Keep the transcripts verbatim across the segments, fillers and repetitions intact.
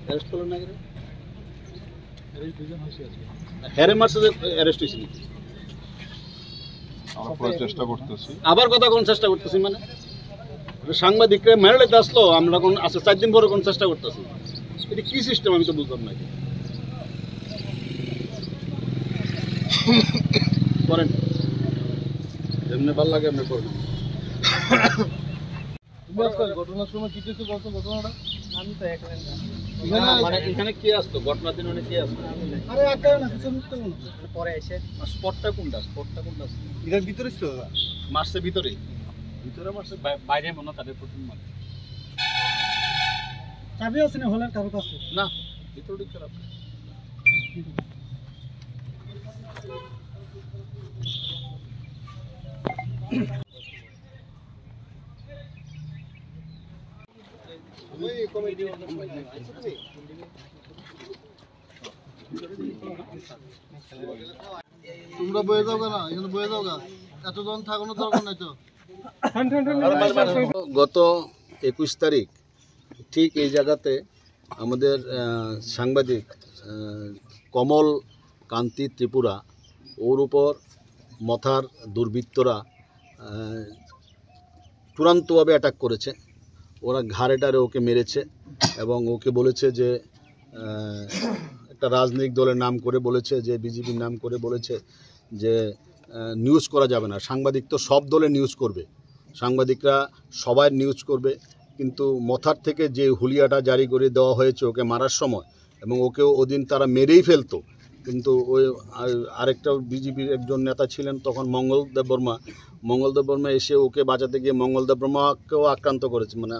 অ্যারেস্ট করলো না কেন? অ্যারেস্ট দুজন হয়েছে আজকে। হ্যারে মারছে যে অ্যারেস্ট হয়েছে নাকি? আমরা পুরো চেষ্টা করতেছি। আবার কথা কোন চেষ্টা করতেছি মানে? সাংবাদিকরা মেরে আসলো, আমরা কোন আচ্ছা চার দিন পরে কোন চেষ্টা করতেছি? এটা কি সিস্টেম আমি তো বুঝলাম না। করেন, যেমনি ভালো লাগে এমনি করবেন। তুমি আজকে ঘটনার সময় কি কিছু বলছো ঘটনাটা? আমি তো এখানে না। এখানে মানে এখানে কে আসতো? ঘটনার দিন মানে কে আসতো? আমি না। আরে, একটা না, কিছু মিথ্যা বলছো। মানে পরে এসে। আর স্পটটা কোনটা? স্পটটা কোনটা? এটার ভিতরে ছিল দাদা। মারছে ভিতরে? ভিতরে মারছে, বাই-, বাইরে মনে হয় তাদের প্রথম মারছে। চাবি আছে না হলের কারো কাছে? না, ভিতরে খারাপ। তোমরা বয়ে যাও না, এখানে বয়ে যাও গা। এতজন থাকানোর দরকার নাই তো। গত একুশ তারিখ ঠিক এই জায়গাতে আমাদের, আহ, সাংবাদিক, আহ, কমল কান্তি ত্রিপুরা, ওর উপর মথার দুর্বৃত্তরা, আহ, চূড়ান্তভাবে অ্যাটাক করেছে। ওরা ঘাড়ে টাড়ে ওকে মেরেছে এবং ওকে বলেছে যে, আহ, একটা রাজনৈতিক দলের নাম করে বলেছে যে, বিজেপির নাম করে বলেছে যে, আহ, নিউজ করা যাবে না। সাংবাদিক তো সব দলের নিউজ করবে, সাংবাদিকরা সবাই নিউজ করবে, কিন্তু মথার থেকে যে হুলিয়াটা জারি করে দেওয়া হয়েছে ওকে মারার সময়, এবং ওকে ওদিন তারা মেরেই ফেলতো, কিন্তু ওই আর-, আরেকটা বিজেপির একজন নেতা ছিলেন তখন, মঙ্গল দেববর্মা। মঙ্গল দেববর্মা এসে ওকে বাঁচাতে গিয়ে মঙ্গল দেববর্মাকেও আক্রান্ত করেছে, মানে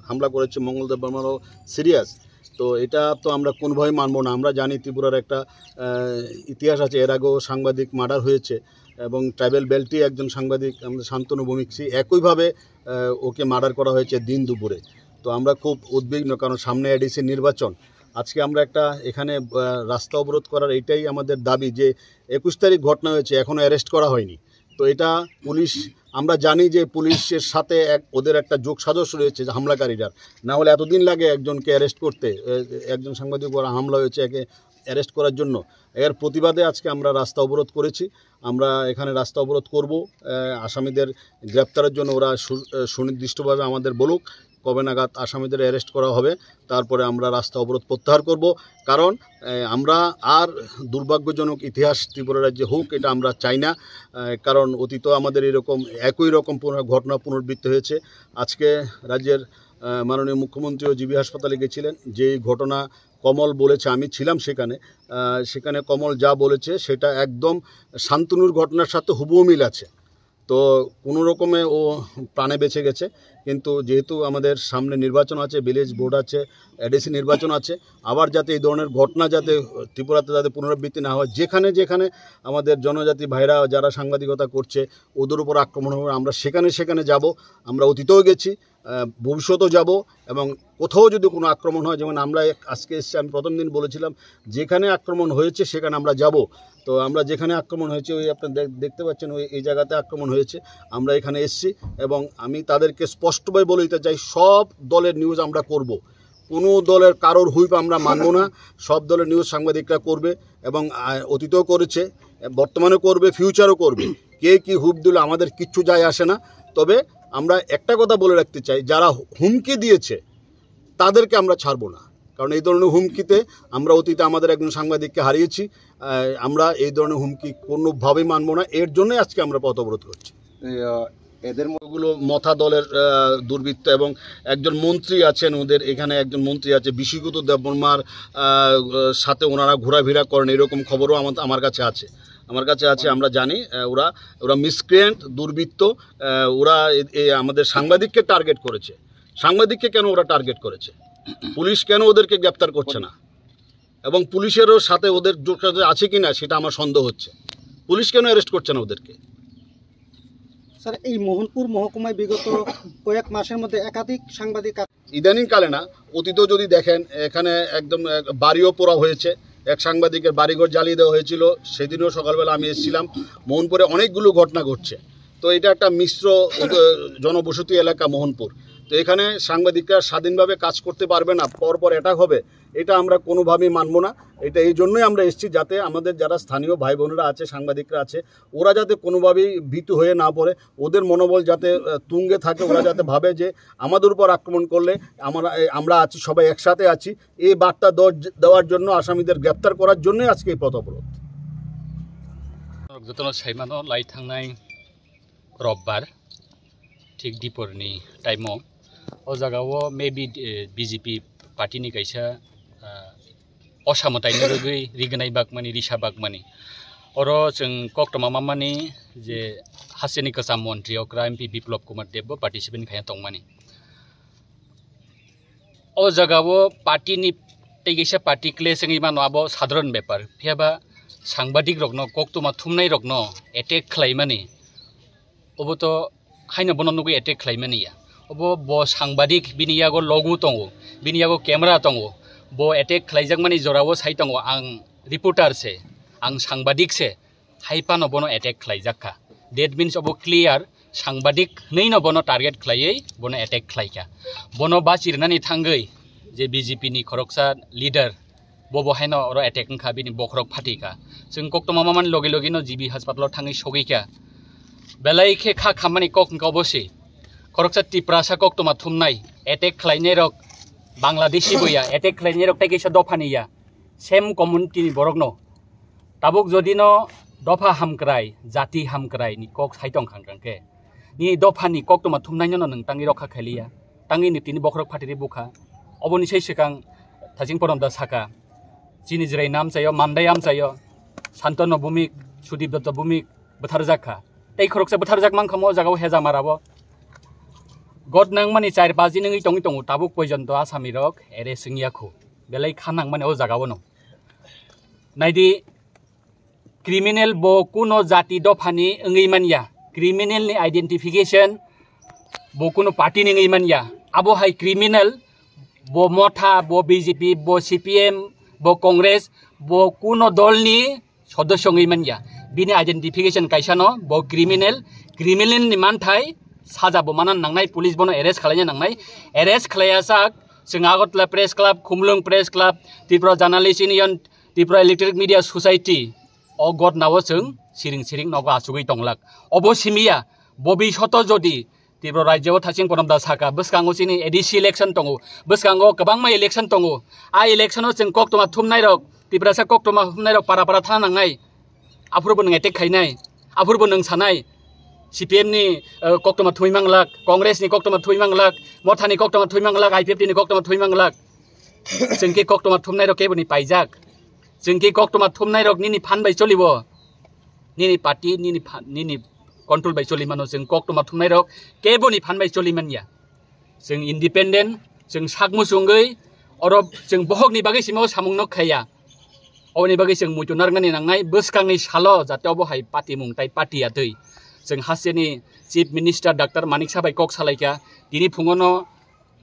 হামলা করেছে। মঙ্গল দেববর্মারও সিরিয়াস। তো এটা তো আমরা কোনোভাবেই মানবো না। আমরা জানি ত্রিপুরার একটা, আহ, ইতিহাস আছে, এর আগেও সাংবাদিক মার্ডার হয়েছে এবং ট্রাইবাল বেল্টে একজন সাংবাদিক আমাদের শান্তনু ভৌমিক, সেই একইভাবে, আহ, ওকে মার্ডার করা হয়েছে দিন দুপুরে। তো আমরা খুব উদ্বিগ্ন, কারণ সামনে এডিসি নির্বাচন। আজকে আমরা একটা এখানে, আহ, রাস্তা অবরোধ করার এটাই আমাদের দাবি যে একুশ তারিখ ঘটনা হয়েছে, এখনো অ্যারেস্ট করা হয়নি। তো এটা পুলিশ, আমরা জানি যে পুলিশের সাথে এক, ওদের একটা যোগ সাজস রয়েছে যে হামলাকারীরা, না হলে এতদিন লাগে একজনকে অ্যারেস্ট করতে। এ-, একজন সাংবাদিক উপর হামলা হয়েছে, একে অ্যারেস্ট করার জন্য। এর প্রতিবাদে আজকে আমরা রাস্তা অবরোধ করেছি। আমরা এখানে রাস্তা অবরোধ করব, আহ, আসামিদের গ্রেপ্তারের জন্য। ওরা সু-, আহ, সুনির্দিষ্টভাবে আমাদের বলুক কবে নাগাদ আসামিদের অ্যারেস্ট করা হবে, তারপরে আমরা রাস্তা অবরোধ প্রত্যাহার করব। কারণ, আহ, আমরা আর দুর্ভাগ্যজনক ইতিহাস ত্রিপুরা রাজ্যে হোক, এটা আমরা চাই না। আহ, কারণ অতীতেও আমাদের এরকম একই রকম পুনর-, ঘটনা পুনরাবৃত্তি হয়েছে। আজকে রাজ্যের, আহ, মাননীয় মুখ্যমন্ত্রীও জিবি হাসপাতালে গেছিলেন, যেই ঘটনা কমল বলেছে, আমি ছিলাম সেখানে। আহ, সেখানে কমল যা বলেছে সেটা একদম শান্তনুর ঘটনার সাথে হুবহু মিল আছে। তো কোনো রকমে ও প্রাণে বেঁচে গেছে, কিন্তু যেহেতু আমাদের সামনে নির্বাচন আছে, ভিলেজ বোর্ড আছে, এডিসি নির্বাচন আছে, আবার যাতে এই ধরনের ঘটনা যাতে ত্রিপুরাতে যাতে পুনরাবৃত্তি না হয়, যেখানে যেখানে আমাদের জনজাতি ভাইরা যারা সাংবাদিকতা করছে ওদের উপর আক্রমণ হবে, আমরা সেখানে সেখানে যাব। আমরা অতীতেও গেছি, আহ, ভবিষ্যতেও যাব, এবং কোথাও যদি কোনো আক্রমণ হয়, যেমন আমরা এক-, আজকে এসছি, আমি প্রথম দিন বলেছিলাম যেখানে আক্রমণ হয়েছে সেখানে আমরা যাব। তো আমরা যেখানে আক্রমণ হয়েছে, ওই আপনারা দেখ-, দেখতে পাচ্ছেন, ওই এই জায়গাতে আক্রমণ হয়েছে, আমরা এখানে এসছি। এবং আমি তাদেরকে স্পষ্টভাবে বলে দিতে চাই, সব দলের নিউজ আমরা করব, কোনো দলের কারোর হুইপ আমরা মানব না। সব দলের নিউজ সাংবাদিকরা করবে এবং, আহ, অতীতেও করেছে, বর্তমানে করবে, ফিউচারও করবে। কে কি হুইপ দিল আমাদের কিচ্ছু যায় আসে না। তবে আমরা একটা কথা বলে রাখতে চাই, যারা হুমকি দিয়েছে তাদেরকে আমরা ছাড়বো না, কারণ এই ধরনের হুমকিতে আমরা অতীতে আমাদের একজন সাংবাদিককে হারিয়েছি। আহ, আমরা এই ধরনের হুমকি কোনোভাবেই মানবো না, এর জন্যই আজকে আমরা পথ অবরোধ করছি। এই, আহ, এদের মধ্যে ওগুলো মথা দলের, আহ, দুর্বৃত্ত এবং একজন মন্ত্রী আছেন, ওদের এখানে একজন মন্ত্রী আছে, বিশ্বজিৎ দেববর্মার, আহ, সাথে ওনারা ঘোরাফেরা করেন, এরকম খবরও আমার, আমার কাছে আছে, আমার কাছে আছে, আমরা জানি। আহ, ওরা, ওরা মিসক্রিয়েন্ট, দুর্বৃত্ত, আহ, ওরা এ-, এ আমাদের সাংবাদিককে টার্গেট করেছে। সাংবাদিককে কেন ওরা টার্গেট করেছে? পুলিশ কেন ওদেরকে গ্রেপ্তার করছে না? এবং পুলিশেরও সাথে ওদের যোগাযোগ আছে কিনা সেটা আমার সন্দেহ হচ্ছে। পুলিশ কেন অ্যারেস্ট করছে না ওদেরকে? স্যার, এই মোহনপুর মহকুমায় বিগত কয়েক মাসের মধ্যে একাধিক সাংবাদিক আ- ইদানিং কালে না, অতীতেও যদি দেখেন, এখানে একদম, আহ, বাড়িও পোড়া হয়েছে, এক সাংবাদিকের বাড়িঘর জ্বালিয়ে দেওয়া হয়েছিল, সেদিনও সকালবেলা আমি এসেছিলাম। মোহনপুরে অনেকগুলো ঘটনা ঘটছে। তো এটা একটা মিশ্র, আহ, জনবসতি এলাকা মোহনপুর। তো এখানে সাংবাদিকরা স্বাধীনভাবে কাজ করতে পারবে না, পরপর অ্যাটাক হবে, এটা আমরা কোনোভাবেই মানবো না। এটা এই জন্যই আমরা এসেছি, যাতে আমাদের যারা স্থানীয় ভাই বোনেরা আছে, সাংবাদিকরা আছে, ওরা যাতে কোনোভাবেই ভীতু হয়ে না পড়ে, ওদের মনোবল যাতে আহ, তুঙ্গে থাকে, ওরা যাতে ভাবে যে আমাদের উপর আক্রমণ করলে আমরা, এ, আমরা আছি, সবাই একসাথে আছি, এই বার্তা দেওয়ার জ-, দেওয়ার জন্য, আসামিদের গ্রেপ্তার করার জন্যই আজকে এই পথ অবরোধ। Jotono saimano, lai thangnai robbar, thik diporni time o, o jaga o maybe, eh, B J P party ni kaisa, ah, osa mwtai ni rwgwi rignai bakmani, risa bakmani. Oro chwng koktwma mamani je hasteni kwcham montri okra M P Biplop Kumar Deb bo participant khaiya tongmani. O jaga o party ni tei kaisa party clash wngwi mano, abo sadharon bepar. Phiya ba sangbadik rokno, koktwma thumnai rokno attack khlaimani, obo to haino bono nugwi attack khlaimani ya. Obo bo sangbadik, bini yago logo tongo, bini yago camera tongo. Bo attack khlaijakmani jorao sai tongo, "Ang reporter se, ang sangbadik se," hai phano bono attack khlaijak kha. That means obo clear, sangbadik hwnwi no bono target khlaiwi bono attack khlai kha. Bono bachirinani thangwi je B J P ni khoroksa leader, bo bo haino oro attack wngkha, bini bokhorok phatwi kha. Chwng koktwma mamani logi logi no G B hospital o thangwi sogwi kha. Belai khe kha khammani kok wngkha obo se. Khoroksa Tiprasa koktwma thumnai, attack khlainai rok Bangladeshi bo ya, attack khlainai rok tei kaisa dophani ya, same community ni borok no. Tabuk jodi no dopha hamkrai, jati hamkrai ni kok sai tong kha hwnkhe, nini dopha ni koktwma thumnai no nwng tangwi rokha khailiya, tangwi ni tini bokhorok phatiri bukha. Oboni sai swkang Thaching Porom da saka, chini Jirai nam chayo, Mandai am chayo, Santanu Bhumik, Sudip Dutta Bhumik bwtharjak kha. Tei khoroksa bwtharjak mankha mo jagao Hejamara bo. God nangmani char paji nungwi tongwi tongo, tabuk poijonto asami rok arrest wngya khu. Belai kha nangmani o jagao no. Naidi, criminal bo kuno jati dophani wngwi manya, criminal ni identification bo kuno party ni wngwi manya. Abo hai criminal, bo Motha, bo B J P, bo C P M, bo Congress, bo kuno dol ni sodosyo wngwi manya. Bini identification kaisa no, bo criminal, criminal ni manthai saja bo manan nangnai, police bono arrest khlaina nangnai. Arrest khlaiya sak, chwng Agartala Press Club, Khumulwng Press Club, Tripura Journalist Union, Tripura Electronic Media Society, o gotnao chwng siring siring nogo achugwi tonglak. Obo simiya, bobi soto jodi Tripura rajyo o Thaching Ponom da saka, bwskango chini A D C election tongo, bwskango kwbangma election tongo. A election o chwng koktwma thumnai rok, Tiprasa koktwma thumnai rok para para thana nangnai. Aphuru bo nwng attack khainai, aphuru bo nwng sanai, C P M ni, eh, koktwma thumwi manglak, Congress ni koktwma thumwi manglak, Motha ni koktwma thumwi manglak, I P F T ni koktwma thumwi manglak. Chwng khe koktwma thumnai rok kebo ni paijak. Chwng khe koktwma thumnai rok nini phan bai cholibo. Nini party, nini pha-, nini control bai choli mano, chwng koktwma thumnai rok kebo ni phan bai choli manya. Chwng independent, chwng sak muchungwi, oro chwng bohok ni bagwi simo samung nok khaiya. Oboni bagwi chwng muitu narwknani nangnai, bwskangni salo jate obo hai patimung tai pati atwi. Chwng hasteni Chief Minister Doctor Manik Saha bai kok salaikha, tini phungono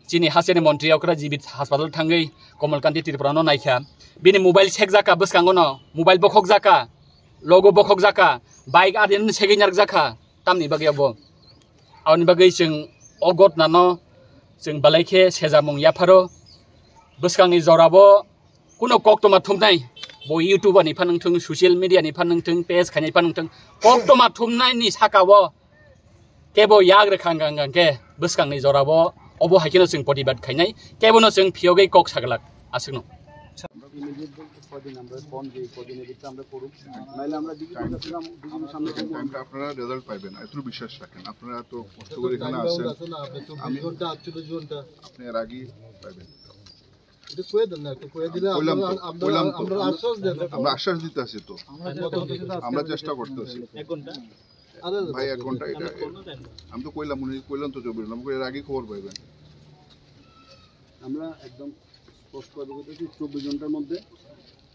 chini hasteni montri okra G B hospital thangwi Komal Kanti Tripura no naikha. Bini mobile sekjakha bwskango no, mobile bokhokjakha, logo bokhokjakha, bike adin segwi narwkjakha, tamni bagwi obo. Aboni bagwi chwng o gotnano chwng belai khe sejamung yapharo. Bwskangni jorabo kuno koktwma thumnai, bo YouTube ni phan wngthung, social media ni phan wngthung, page khainai phan wngthung, koktwma thumnaini sakao kebo yak rwkha hwnkha hwnkha khe bwskangni jorabo obo hai kheno chwng protibad khainai, kebono chwng phiyogwi kok saglak aswkno. আমরা ইমিডিয়েট বলতে কদিন আমরা ফোন দিই, কদিনের ভিতরে আমরা করুক, নাইলে আমরা ডিজিটাল কাছে যাবো, ডিজিটাল সামনে টাইম যাবো। টাইমটা আপনারা রেজাল্ট পাইবেন, এত বিশ্বাস রাখেন। আপনারা তো কষ্ট করে এখানে টাইম বাউন্ড আছেন। আছে না, আপনি চব্বিশ আমি ঘন্টা, আটচল্লিশ ঘন্টা। আপনি এর আগেই পাইবেন। এটা কয়ে দেন না, একটু কয়ে দিলে কইলাম তো, আমরা, কইলাম তো। আমরা আশ্বাস দেন। আমরা আশ্বাস দিতে আছি তো। আমরা কত আমরা চেষ্টা করতে আছি। এক ঘন্টা? আরে, ভাই, এক ঘন্টা এটা, আমি তো কইলাম, উনি কইলেন তো চব্বিশ ঘন্টা, এর আগেই খবর পাইবেন। আমরা একদম স্পষ্টভাবে বলতেছি, চব্বিশ ঘন্টার মধ্যে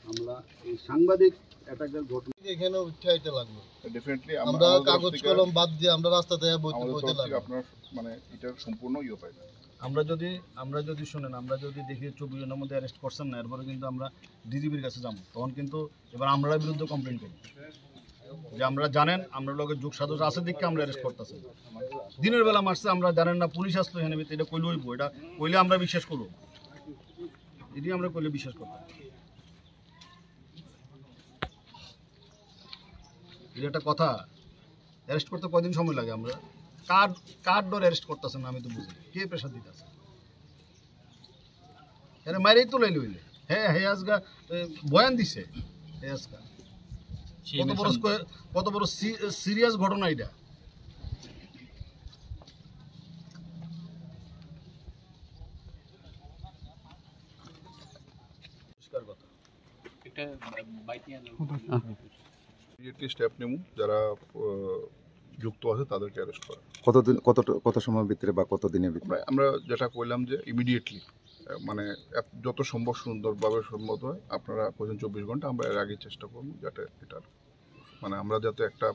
আমরা এই সাংবাদিক অ্যাটাকের ঘটনা এখানে উঠে আইতে লাগলো। ডেফিনেটলি আমরা আমাদের তরফ কাগজ থেকে, কলম বাদ দিয়ে আমরা রাস্তাতে বইতে, আমাদের বইতে তরফ থেকে লাগলো। আপনার মানে এটার সম্পূর্ণ ইয়ে পাইবেন। আমরা যদি, আমরা যদি শুনেন, আমরা যদি দেখি চব্বিশ ঘন্টার মধ্যে অ্যারেস্ট করছেন না, এরপরে কিন্তু আমরা ডিজিপির কাছে যাবো, তখন কিন্তু এবার আমরার বিরুদ্ধে কমপ্লেন করবো যে আমরা জানেন, আমরা লোকের যোগ সাদস্য আছে দেখে আমরা অ্যারেস্ট করতেছি। দিনের বেলা মারছে, আমরা জানেন না, পুলিশ আসলো এখানে, এটা কইলে হইব, এটা কইলে আমরা বিশ্বাস করবো, এটি আমরা কইলে বিশ্বাস করতাম। এটা একটা কথা। অ্যারেস্ট করতে কয়দিন সময় লাগে? আমরা কার, কার ডর অ্যারেস্ট করতেছেন না, আমি তো বুঝি না। কে প্রেশার দিতেছে? এরা মাইরেই তো লাইল হইলে। হ্যাঁ, হ্যাঁ, আজগা, এ, বয়ান দিছে। হ্যাঁ, আজগা। কত বড় স্কোয়ার, কত বড় সি-, সিরিয়াস ঘটনা এটা। পরিষ্কার কথা। একটা বাইক নিয়ে আনো। ইমিডিয়েটলি স্টেপ নেব, যারা, আহ, যুক্ত আছে তাদেরকে অ্যারেস্ট করা। কতদিন, কত, কত সময় ভিতরে বা কত দিনের ভিতরে? আমরা, আমরা যেটা কইলাম যে ইমিডিয়েটলি, আহ, মানে এত, যত সম্ভব সুন্দরভাবে সম্মত হয়, আপনারা কইছেন চব্বিশ ঘন্টা, আমরা এর আগেই চেষ্টা করবো যাতে এটা, মানে আমরা যাতে একটা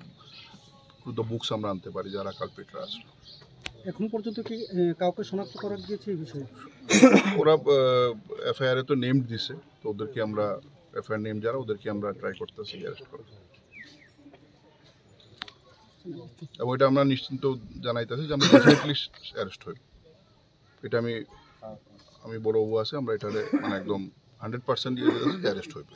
টু দ্য বুকস আমরা আনতে পারি যারা কালপ্রিটরা আসলো। এখন পর্যন্ত কি, আহ, কাউকে শনাক্ত করা গিয়েছে এই বিষয়ে? ওরা, আহ, এফআইআর এ তো নেম দিছে, তো ওদেরকে আমরা, এফআইআর নেম যারা, ওদেরকে আমরা ট্রাই করতেছি অ্যারেস্ট করার। এবং এটা আমরা নিশ্চিন্ত জানাইতেছি যে আমরা ডেফিনেটলি অ্যারেস্ট হইব। এটা আমি, আমি বড়বাবু আছে, আমরা এটারে মানে একদম হান্ড্রেড পার্সেন্ট দিয়ে দিতেছি যে অ্যারেস্ট হইব।